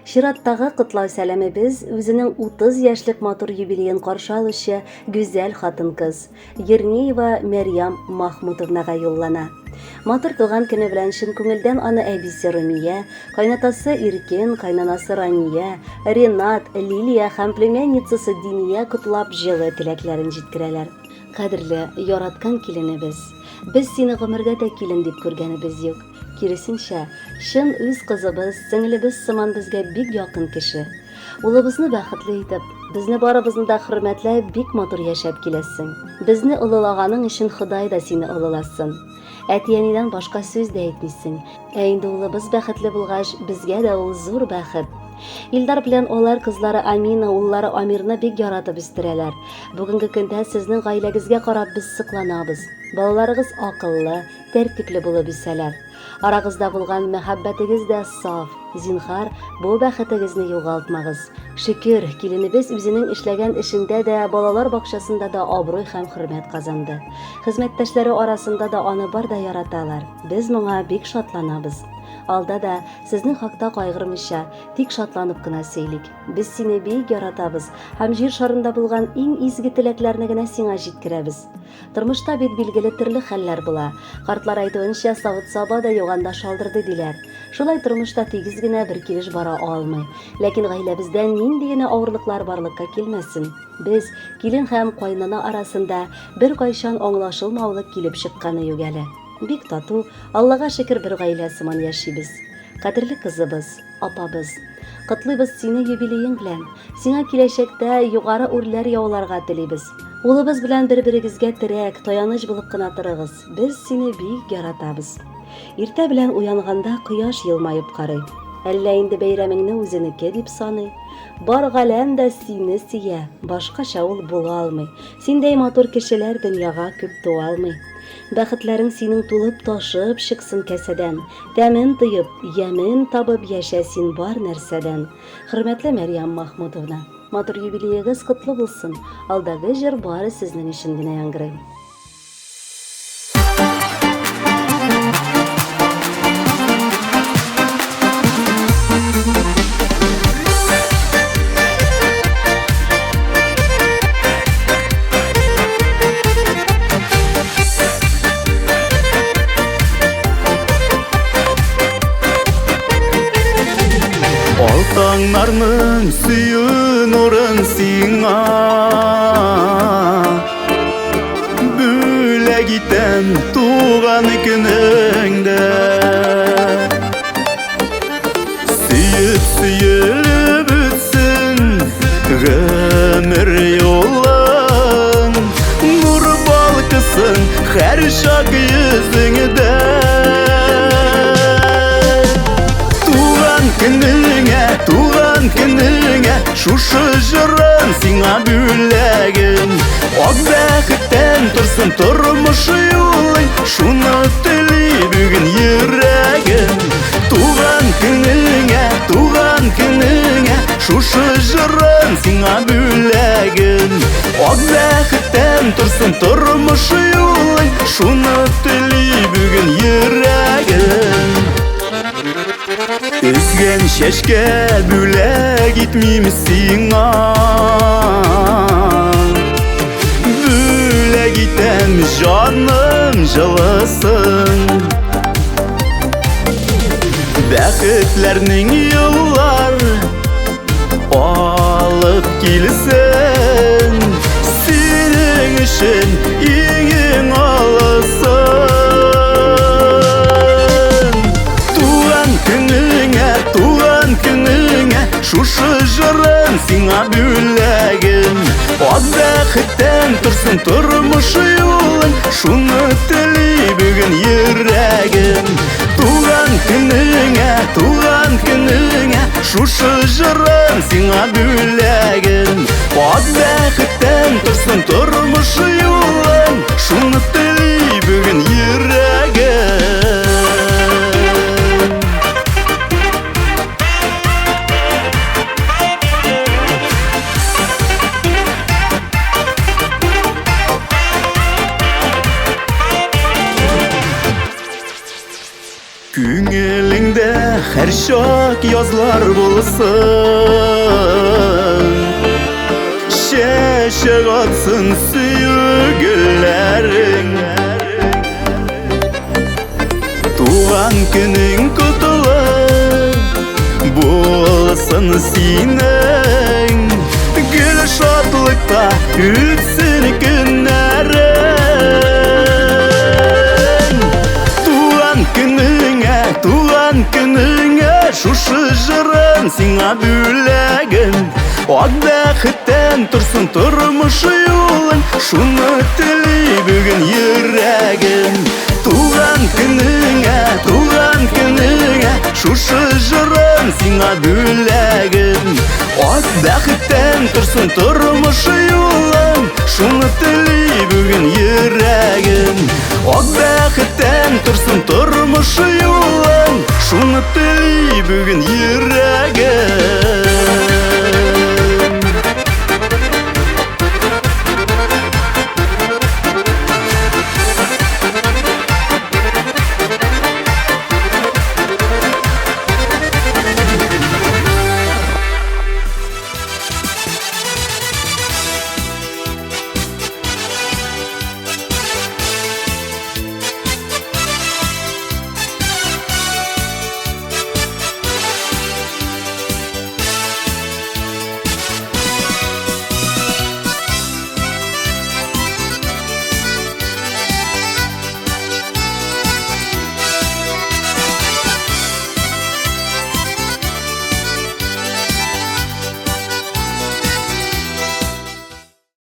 Чираттагы котлау сәламебез үзенең 30 яшьлек матур юбилеен каршы алучы гүзәл хатын-кыз Ернеева Мәрьям Махмутовнага юллана. Матур туган көне белән чын күңелдән аны әбисе Румия, кайнатасы Иркен, кайнанасы Рания, Ренат, Лилия һәм племянницасы Диния котлап җылы теләкләрен җиткерәләр. Кадерле, яраткан киленебез, без сине гомергә дә килен дип күргәнебез юк. Киресенчә, чын үз кызыбыз, сеңелебез сыман безгә бик якын кеше. Улыбызны бәхетле итеп, безне барыбызны да хөрмәтләп, бик матур яшәп киләсең. Безне олылаганың өчен Ходай да сине олыласын. Әти-әнидән башка сүз дә әйтмисең. Ә инде улыбыз бәхетле булгач, безгә дә ул зур бәхет. Илдар белән алар кызлары Амина, уллары Амирны бик яратып үстерәләр. Бүгенге көндә сезнең гаиләгезгә карап без сокланабыз. Балаларыгыз акыллы, тәртипле булып үсәләр. Арагызда булган мәхәббәтегез дә саф. Зинһар, бу бәхетегезне югалтмагыз. Шөкер, киленебез үзенең эшләгән эшендә дә, балалар бакчасында да абруй һәм хөрмәт казанды. Хезмәттәшләре арасында да аны бар да яраталар. Без моңа бик шатланабыз. Алда да сезнең хакта кайгырмыйча, тик шатланып кына сөйлик. Без сине бик яратабыз һәм җир шарында булган иң изге теләкләрне генә сиңа җиткерәбез. Тормышта бит билгеле төрле хәлләр була. Картлар әйтүенчә, савыт-саба да юганда шалдырды диләр. Шулай тормышта тигез генә бер килеш бара алмый. Ләкин гаиләбездә нинди генә авырлыклар барлыкка килмәсен, без, килен һәм кайнана арасында беркайчан аңлашылмаулык килеп чыкканы юк әле. Бик тату, Аллага шөкер, бер гаилә сыман яшибез. Кадерле кызыбыз, апабыз! Котлыйбыз сине юбилеең белән! Сиңа киләчәктә югары үрләр яуларга телибез. Улыбыз белән бер-берегезгә терәк, таяныч булып кына торыгыз. Без сине бик яратабыз. Иртә белән уянганда кояш елмаеп карый. Әллә инде бәйрәмеңне үзенеке дип саный. Бар галәм дә сине сөя, башкача ул була алмый. Синдәй матур кешеләр дөньяга күп туа алмый. Бәхетләрең синең тулып ташып чыксын кәсәдән. Тәмен тоеп, ямен табып яшә син бар нәрсәдән. Хөрмәтле Мәрьям Махмутовна, матур юбилеегыз котлы булсын. Алдагы җыр бары сезнең өчен генә яңгырый. Алтаңнарның сөю нурын сиңа Бүләк итәм туган көнеңдә Сөеп сөелеп үтсен гомер юлың Нур балкысын һәр чак йөзеңдә Туган көнеңә, туган көнеңә Шушы җырым сиңа бүләгем Ак бәхеттән торсын тормыш юлың Шуны тели бүген йөрәгем Туган көнеңә, туган көнеңә Шушы җырым сиңа бүләгем Ак бәхеттән торсын тормыш юлың Шуны тели бүген йөрәгем Өзгән чәчкә бүләк итмим сиңа Бүләк итәм җаным җылысын Бәхетләрнең юллар алып килсен Синең өчен иң-иң алысын Туган көнеңә, туган көнеңә Шушы җырым сиңа бүләгем Ак бәхеттән торсын тормыш юлың Шуны тели бүген йөрәгем Туган көнеңә, туган көнеңә Шушы җырым сиңа бүләгем Ак бәхеттән торсын тормыш юлың Шуны тели бүген йөрәгем Күңелеңдә һәрчак язлар булсын, Чәчәк атсын сөю гөлләрең. Туган көнең котлы булсын синең, Гөл шатлыкта үтсен көннәрең. Туган көнеңә, туган көнеңә, Шушы җырым сиңа бүләгем. Ак бәхеттән торсын тормыш юлың, Шуны тели бүген йөрәгем. Туган көнеңә, туган көнеңә, Шушы җырым сиңа бүләгем. Ак бәхеттән торсын тормыш юлың, Шуны тели бүген йөрәгем. Ак бәхеттән торсын тормыш юлың, Шуны тели бүген йөрәгем.